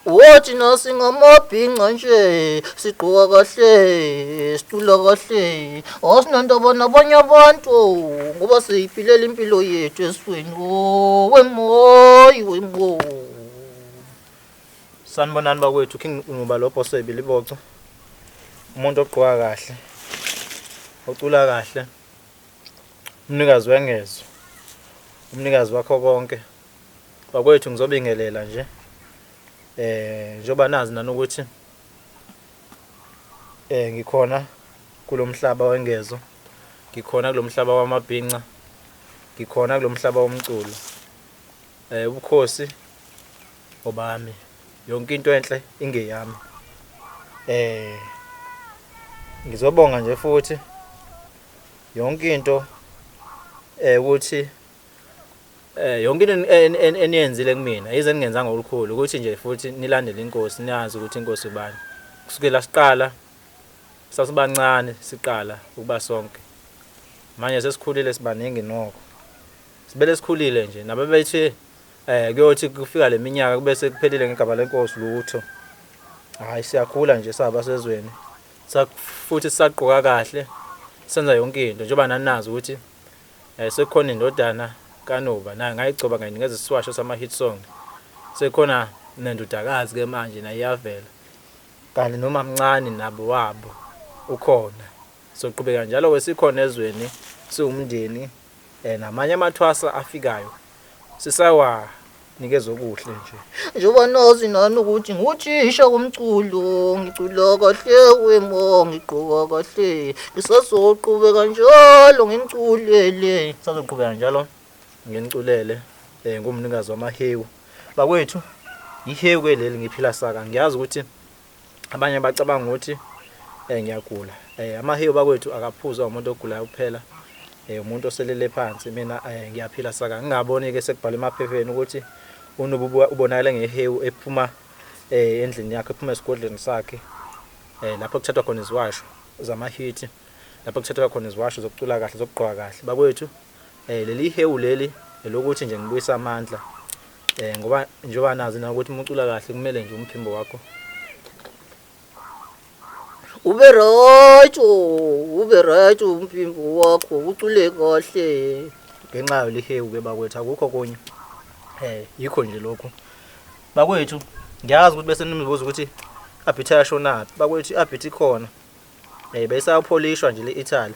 Wothina singamabhinca nje, sigqoka kahle, sicula kahle. Asinandaba nabanye abantu ngoba siyiphilela impilo yethu esweni. Oh, wemoyi wemo. Sanibonani bakwethu, King Nquba lo boss ebiliboco. Umuntu ogqoka kahle, ocula kahle, umnikazi wengezo, umnikazi wakho konke. Bakwethu ngizobingelela nje. Njengoba nazi nanokuthi ngikhona kulomhlaba wengezo, ngikhona kulomhlaba wamabhinca, ngikhona kulomhlaba womculo. Ubukhosi obami, yonke into enhle ingeyami. Ngizobonga nje futhi yonke into ukuthi yonke into eniyenzile kumina yize ningenzanga olukhulu ukuthi nje futhi nilandele inkosi, niyazi ukuthi inkosi ubani. Kusukela siqala sasibancane siqala ukuba sonke, manje sesikhulile sibaningi nokho, sibele sikhulile nje nababethi kuyothi kufika le minyaka kube sekuphelile ngegaba lenkosi, lutho. Hhayi, siyakhula nje saba sezweni, futhi sisagqoka kahle, senza yonke into njengoba nanazi ukuthi sekukhona indodana kaNuba nayo ngayigcoba ngayinikeza isiwasho sama-hit song. Sekukhona nendodakazi ke manje nayo iyavela, kanti noma mncane nabo wabo ukhona. Soqhubeka njalo-ke sikhona ezweni siwumndeni, namanye amathwasa afikayo sisawanikeza okuhle nje. Njengoba nazi nani ukuthi nguthisha womculo, ngicula kahle wemo, ngigqoka kahle, ngisazoqhubeka njalo nginiculele. Sazoqhubeka njalo nginiculele, ngumnikazi wamahewu. Bakwethu, ihewu ke leli ngiphila saka. Ngiyazi ukuthi abanye bacabanga ukuthi ngiyagula. Amahewu bakwethu akaphuzwa umuntu ogulayo kuphela, umuntu oselele phansi. Mina ngiyaphila saka. Ngingaboni ke sekubhalwe emaphepheni ukuthi uNubu ubonakele ngehewu ephuma endlini yakhe, ephuma esigodlweni sakhe, lapho kuthathwa khona iziwasho zamahithi, lapho kuthathwa khona iziwasho zokucula kahle, zokugqoka kahle. Bakwethu, leli hewu leli elokuthi nje ngibuyisa amandla, ngoba njengoba nazi na ukuthi uma ucula kahle kumele nje umphimbo wakho ube right, ube right umphimbo wakho ucule kahle. Ngenxa yayo lihewu ke bakwethu, akukho okunye. Yikho nje lokhu. Bakwethu, ngiyazi ukuthi bese nimibuza ukuthi i-Arbiter yashonaphi. Bakwethu, i-Arbiter ikhona. Beyisayopholishwa nje le Italy.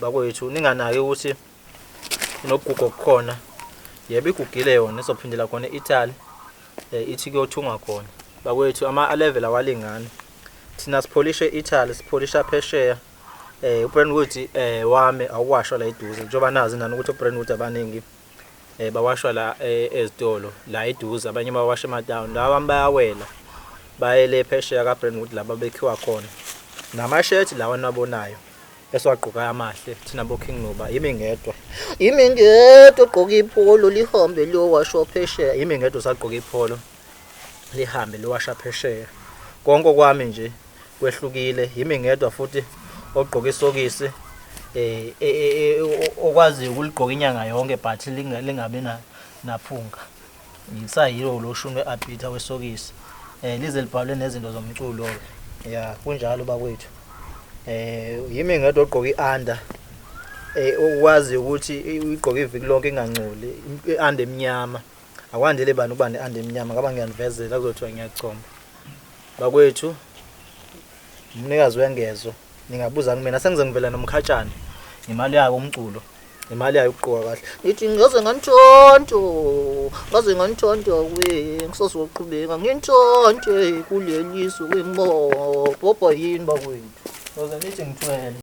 Bakwethu, ninganaki ukuthi inokuguga okukhona. Yebo, igugile yona, izophindela khona e-Italy. Ithi kuyothungwa khona. Bakwethu, ama-level awalingani. Thina sipholisha e-Italy, sipholisha phesheya. UBrentwood wami awuwashwa la eduze, njengoba nazi nani ukuthi uBrentwood abaningi bawashwa la ezitolo la eduze, abanye bawasha ema-town. Lawa wami bayawela baye le phesheya kaBrentwood laba bekhiwa khona. Namashethi lawa niwabonayo esiwagqokayo amahle thina bo King Nuba, yimi ngedwa. Yimi ngedwa ogqoka ipholo lihambe liyowashwa phesheya. Yimi ngedwa osagqoka ipholo lihambe liyowasha phesheya. Konke kwami nje kwehlukile. Yimi ngedwa futhi ogqoka isokisi okwaziyo ukuligqoka inyanga yonke but lingabi naphunga. Ngisayilo lo shuni we-Arbiter wesokisi. Lize libhalwe nezinto zomculo ke. Ya, kunjalo bakwethu. Yimi ngedwa ogqoka i-under, okwaziyo ukuthi uyigqoke iviki lonke ingangcoli, i-under emnyama. Akwandile bani ukuba ne-under emnyama, ngaba ngiyanivezela kuzothiwa ngiyachoma. Bakwethu, umnikazi wengezo, ningabuza kumina, sengize ngivela nomkhatshana ngemali yawo umculo, imali yayo ukugqoka kahle. Ngithi ngaze nganithonto, ngaze nganithonto we, ngisazoqhubeka nginithonte kuleli zwe wemo. Bhobha yini bakwethu? Uze nithi ngithwele.